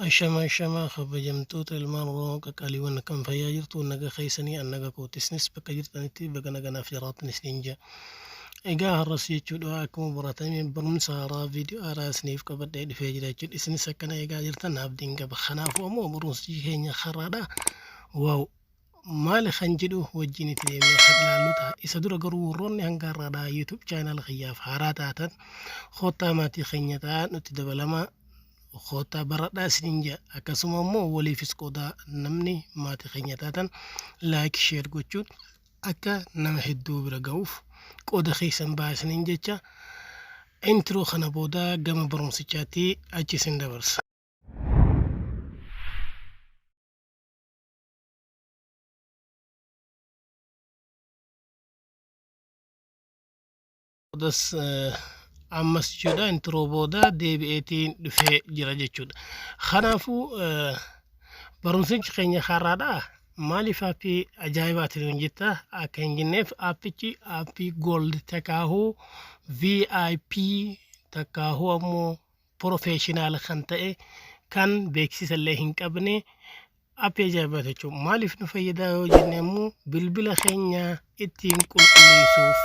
Ashama ashama kabajamtoota ilmaan Oromoo qaqqaaliiwwan, akkam fayyaa jirtu? Naga keessanii? An naga kooti. Isinis bakka jirtanitti baga naganaaf jiraattan isiniin jedha. Egaa har'as jechuudha akkuma baratame barumsa haaraa, viidiyoo haaraa isiniif qabadhee dhufee jira jechuudha. Isinis akkana eegaa jirtan abdiin qaba. Kanaafuu ammoo barumsi keenya har'aadha. Wow! Maali kan jedhu wajjin itti deemnee kan ilaallu ta'a. Isa dura garuu warroonni hanga har'aadhaa YouTube channel kiyyaaf haaraa taatan, koottaa maatii keenya ta'aa, nutti dabalamaa, koottaa baradhaa isiniin jedha. Akkasuma immoo waliifis qoodaa, namni maatii keenya taatan like, share gochuun akka nama hedduu bira ga'uuf qooda keessan ba'a isiniin jecha, intro kana booda gama barumsichaatti achi isin dabarsa. Boodas ammas jechuudha intro booda deebi'eetiin dhufee jira jechuudha. Kanaafuu barumsichi keenya har'aadha. Maaliif aappii ajaa'ibaati nuun jetta akka hin jenneef, aappichi aappii gold takaahuu VIP takaahuu ammoo professional kan ta'e, kan beeksisa illee hin qabne, aappii ajaa'ibaati jechuudha. Maaliif nu fayyadaa yoo jenne ammoo bilbila keenya ittiin qulqulleessuuf,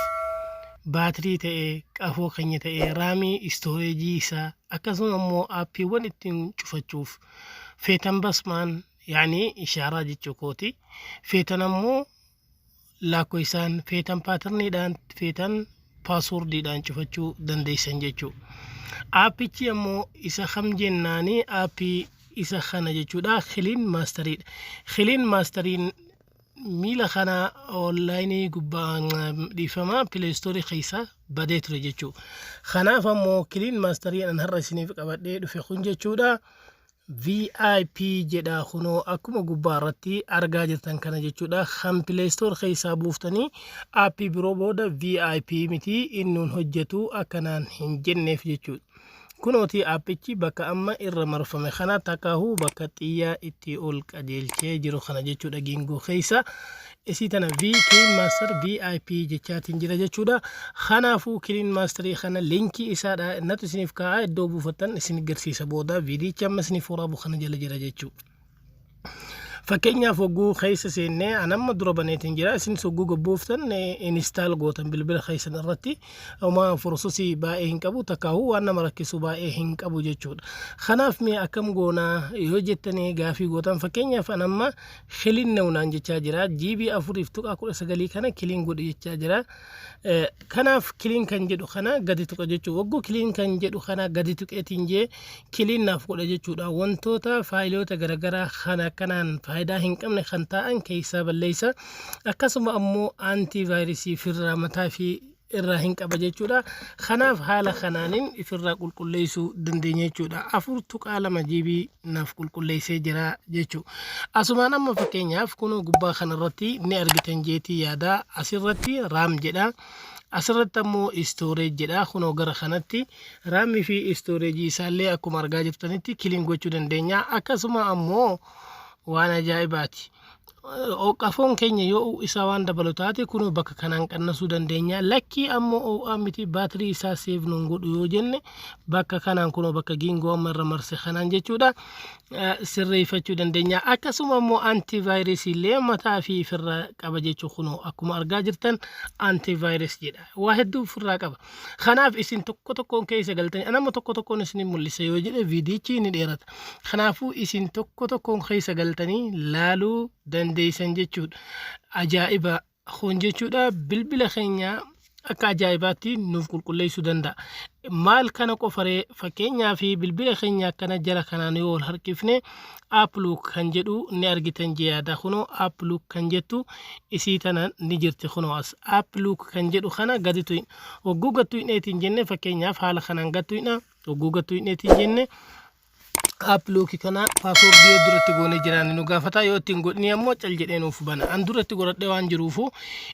baatirii ta'ee, qafoo keenya ta'ee, raamii, istooreejii isaa, akkasuma ammoo aappiiwwan ittiin cufachuuf, feetan basmaan yaani ishaaraa jechuu kooti, feetan ammoo lakkoofsaan, feetan paaterniidhaan, feetan paaswordiidhaan cufachuu dandeessan jechuudha. Aappichi ammoo isa kam jennaani, aappii isa kana jechuudha, Clean Masteriidha. Clean Masteriin miila kana onlaayinii gubbaa, dhiifama, Play Storeii keessa badee ture jechuudha. Kanaaf ammoo Clean Masterii an har'a isiniif qabadhee dhufe kun jechuudha. VIP jedha, kunoo akkuma gubbaa irratti argaa jirtan kana jechuudha. Kan Play Store keessaa buuftanii aappii biroo booda VIP miti innuun hojjetu akkanaan hin jenneef jechuudha. Kunooti aappichi bakka amma irra marfame kana, takkaahuu bakka xiyyaa itti ol qajeelchee jiru kana jechuudha, giingoo keessa. Isii tana V Clean Master VIP jechaatiin jira jechuudha. Kanaafuu Clean Masterii kana linkii isaadha natu isiniif kaa'a, iddoo buufattan isin garsiisa booda, viidiyicha amma isiniif waraabu kana jala jira jechuudha. Fakkeenyaaf hogguu keessa seennee, an amma dura baneetiin jira, isin hogguu gabbuuftan install gootan bilbila keessan irratti, homaa processii baay'ee hin qabu, takkaahuu waan nama rakkisu baay'ee hin qabu jechuudha. Kanaaf mee akkam goonaa yoo jettanii gaafii gootan, fakkeenyaaf an amma clean now naan jechaa jira. GB 4.19 kana clean godhi jechaa jira. Kanaaf clean kan jedhu kana gadi tuqa jechuudha. Wagguu clean kan jedhu kana gadi tuqeetiin jee clean naaf godha jechuudha. Wantoota faayiloota garaagaraa kan akkanaan faayidaa hin qabne kan taa'an keessaa balleessa. Akkasuma ammoo aantii vaayirasii firraa mataa fi irraa hin qaba jechuudha. Kanaaf haala kanaanin ifirraa qulqulleessuu dandeenya jechuudha. 4.2 GB naaf qulqulleessee jira jechuudha. Asumaan amma fakkeenyaaf kunoo gubbaa kanarratti ni argitan jeetii yaada. Asirratti RAM jedha. Asirratti ammoo storage jedha. Kunoo gara kanatti RAMii fi storage isaallee akkuma argaa jirtanitti clean gochuu dandeenya. Akkasuma ammoo waan ajaa'ibaati. Qafoon keenya yoo isaa waan dabalu taate, kunoo bakka kanaan qannasuu dandeenya. Lakkii ammoo ho'aa miti, baatirii isaa save nuun godhu yoo jenne, bakka kanaan kunoo bakka giingoo amma irra marse kanaan jechuudha sirreeffachuu dandeenya. Akkasuma ammoo antivaayirasii illee mataa fi ofirraa qaba jechuu, kunoo akkuma argaa jirtan antivirus jedha. Waa hedduu ofirraa qaba. Kanaaf isin tokko tokkoon keessa galtanii, anamma tokko tokkoon isin mul'isa yoo jedhe viidiyichi ni dheerata. Kanaafuu isin tokko tokkoon keessa galtanii laaluu dandeessan jechuudha. Ajaa'iba kun jechuudha, bilbila keenya akka ajaa'ibaatti nuuf qulqulleessuu danda'a. Maal kana qofaree? Fakkeenyaa fi bilbila keenya akkana jala kanaan yoo wal harkifne app lock kan jedhu ni argitan jee yaada. Kunoo app lock kan jettu isii tana ni jirti, kunoo as app lock kan jedhu kana gadi tuqna. Wagguu gad tuqneetiin jenne, fakkeenyaaf haala kanaan gad tuqna. Wagguu gad tuqneetiin jenne app lock kana paaswoordii yoo duratti goonee jiraan nu gaafata, yoo ittiin godhini ammoo cal jedhee nuuf bana. An duratti godhadhee waan jiruufu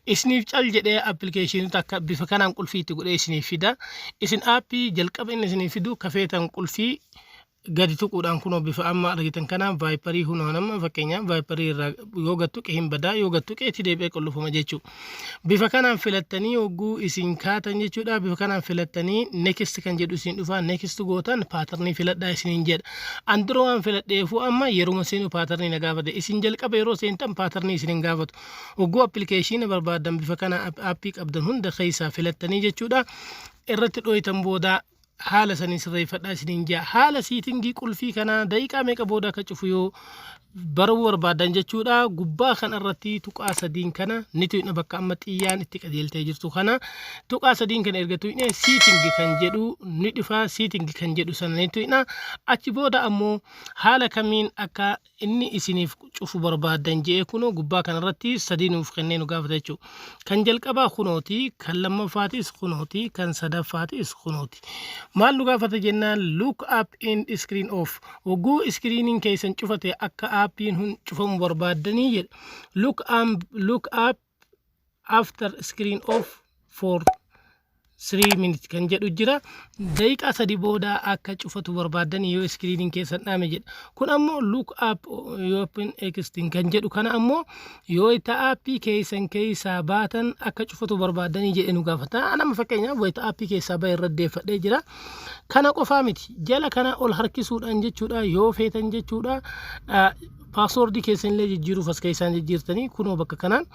isiniif cal jedhee appilikeeshinii akka bifa kanaan qulfii itti godhee isiniif fida. Isin aappii jalqaba inni isiniif fidu kafeetan qulfii Gadi tuquudhaan kunoo bifa amma argitan kanaan Viberii, kunoo amma fakkeenyaaf Viberii irraa yoo gad tuqe hin badaa, yoo gad tuqe itti deebi'ee qullufama jechuudha. Bifa kanaan filattanii hogguu isin kaatan jechuudha. Bifa kanaan filattanii next kan jedhu isin dhufa. Next gootan, patternii filadhaa isiniin jedha. An dura waan filadheefuu amma yeruma seenu patternii na gaafate. Isin jalqaba yeroo seentan patternii isin hin gaafatu. Hogguu applicationa barbaadan bifa kana appii qabdan hunda keessaa filattanii jechuudha. Irratti dhooytan booda haala sanii sirreeffadhaa isiniin jaa. Haala settingii qulfii kanaa daqiiqaa meeqa booda akka cufu yoo baruu barbaadan jechuudha, gubbaa kana irratti tuqaa sadiin kana ni tuqna. Bakka amma xiyyaan itti qajeeltee jirtu kana tuqaa sadiin kana erga tuqne, setting kan jedhu ni dhufa. Setting kan jedhu sana ni tuqna. Achi booda ammoo haala kamiin akka inni isiniif cufu barbaadan je'ee kunoo gubbaa kanarratti sadii nuuf kennee nu gaafata jechuudha. Kan jalqabaa kunooti, kan lammaffaatis kunooti, kan sadaffaatis kunooti. Maal nu gaafata jennaan, lock app on screen off. Hogguu screeniin keessan cufate akka appiin hun cufamu barbaaddanii jedha. Lock app after screen off for 3 minutes kan jedhu jira. Daqiiqaa 3 booda akka cufatu barbaadan yoo screeniin keessan dhaame jedha. Kun ammoo lock app open exiting kan jedhu kana ammoo yoo itti appii keessan keessaa baatan akka cufatu barbaadanii jedhe nu gaafata. Anama fakkeenyaaf wayita appii keessaa bahe irra deeffadhee jira. Kana qofaa miti, jala kana ol harkisuudhaan jechuudha, yoo feetan jechuudha, passwordii keessan illee jijjiiruuf as keessaan jijjiirtanii kunoo bakka kanaan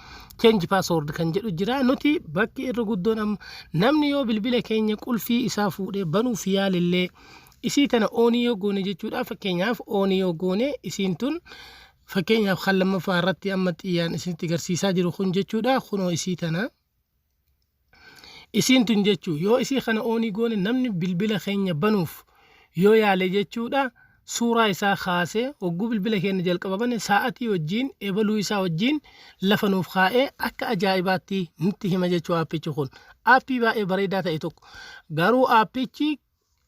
change password kan jedhu jira. Nuti bakki irra guddoon amma namni yoo bilbila keenya qulfii isaa fuudhee banuuf yaalillee isii tana onii yoo goone jechuudha. Fakkeenyaaf onii yoo goone, isiin tun fakkeenyaaf kan lammaffaa irratti amma xiyyaan isinitti agarsiisaa jiru kun jechuudha, kunoo isii tana. Isiin tun jechuu yoo isii kana onii goone, namni bilbila keenya banuuf yoo yaale jechuudha, suuraa isaa kaasee hogguu bilbila keenya jalqaba bane sa'atii wajjiin, ebaluu isaa wajjiin lafa nuuf kaa'ee akka ajaa'ibaatti nutti hima jechuu. Appichi kun appii baay'ee bareedaa ta'e tokko, garuu appichi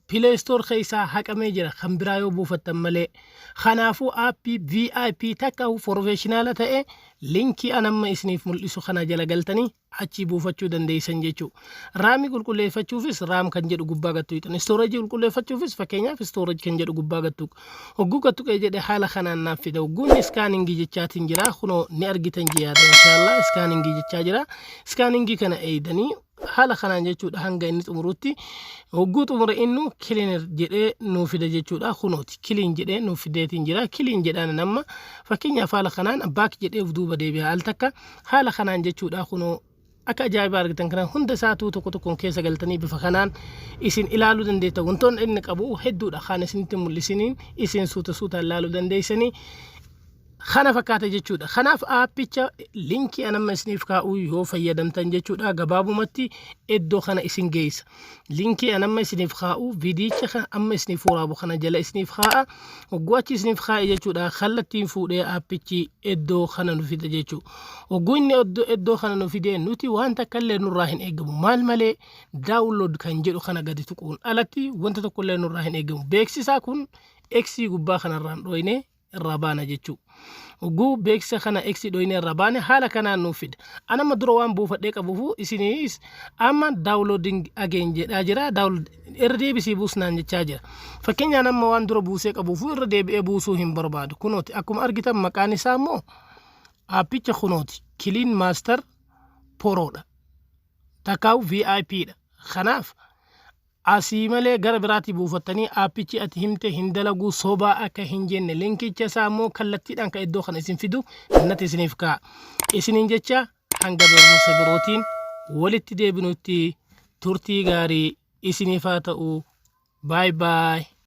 Play Store keessaa haqamee jira kan biraa yoo buufattan malee. Kanaafuu appii VIP takka professionala ta'e linkii an amma isiniif mul'isu kana jala galtanii achii buufachuu dandeessan jechuudha. RAMii qulqulleeffachuufis RAM kan jedhu gubbaa gattu hiixan. Storageii qulqulleeffachuufis fakkeenyaaf storage kan jedhu gubbaa gattu. Hogguu gattu qee jedhe haala kanaan naaf fida. Hogguun scanningii jechaatiin jira. Kunoo ni argitan jiyaada inshaallah, scanningii jechaa jira. Scanningii kana eeydanii haala kanaan jechuudha hanga inni xumurutti. Hogguu xumure innu cleaner jedhee nuu fida jechuudha. Kunooti clean jedhee nuu fideetiin jira. Clean jedhaan amma fakkeenyaaf haala kanaan back jedhee of duuba deebi'a al takka. Haala kanaan jechuudha, kunoo akka ajaa'ibaa argitan kanaan hunda isaatuu tokko tokkoon keessa galtanii bifa kanaan isin ilaaluu dandeetta. Wantoonni inni qabu hedduudha, kan isinitti mul'isiniin isin suuta suutaan ilaaluu dandeessanii kana fakkaata jechuudha. Kanaaf appicha linkii an amma isiniif kaa'u yoo fayyadamtan jechuudha, gabaabumatti iddoo kana isin geessa. Linkii an amma isiniif kaa'u viidiyicha kan amma isiniif waraabu kana jala isiniif kaa'a. Hogguu achi isiniif kaa'e jechuudha, kallattiin fuudhee appichi iddoo kana nu fida jechuudha. Hogguu inni iddoo kana nu fidee, nuti waan takka illee nurraa hin eegamu. Maal malee, download kan jedhu kana gadi tuquun alatti wanta tokko illee nurraa hin eegamu. Beeksisaa kun X gubbaa kanarraan dhoyne irraa baana jechuudha. Hogguu beeksisa kana X dhoyne irraa baane, haala kanaan nuuf fida. Anama dura waan buufadhee qabuufu isinis amma downloading again jedhaa jira. Download irra deebisii buusnaan jechaa jira. Fakkeenyaan amma waan dura buusee qabuufu irra deebi'ee buusuu hin barbaadu. Kunooti akkuma argitan maqaan isaa immoo appicha kunooti Clean Master Prodha. Takkaa'u VIP dha. Kanaaf asii malee gara biraatti buufattanii appichi ati himte hin dalaguu, sobaa akka hin jenne, linkicha isaa immoo kallattiidhaan kan iddoo kana isin fidu natti isiniif kaa'a. Isiniin jecha, hanga barumsa birootiin walitti deebinutti turtii gaarii isiniif haa ta'u. Bye bye.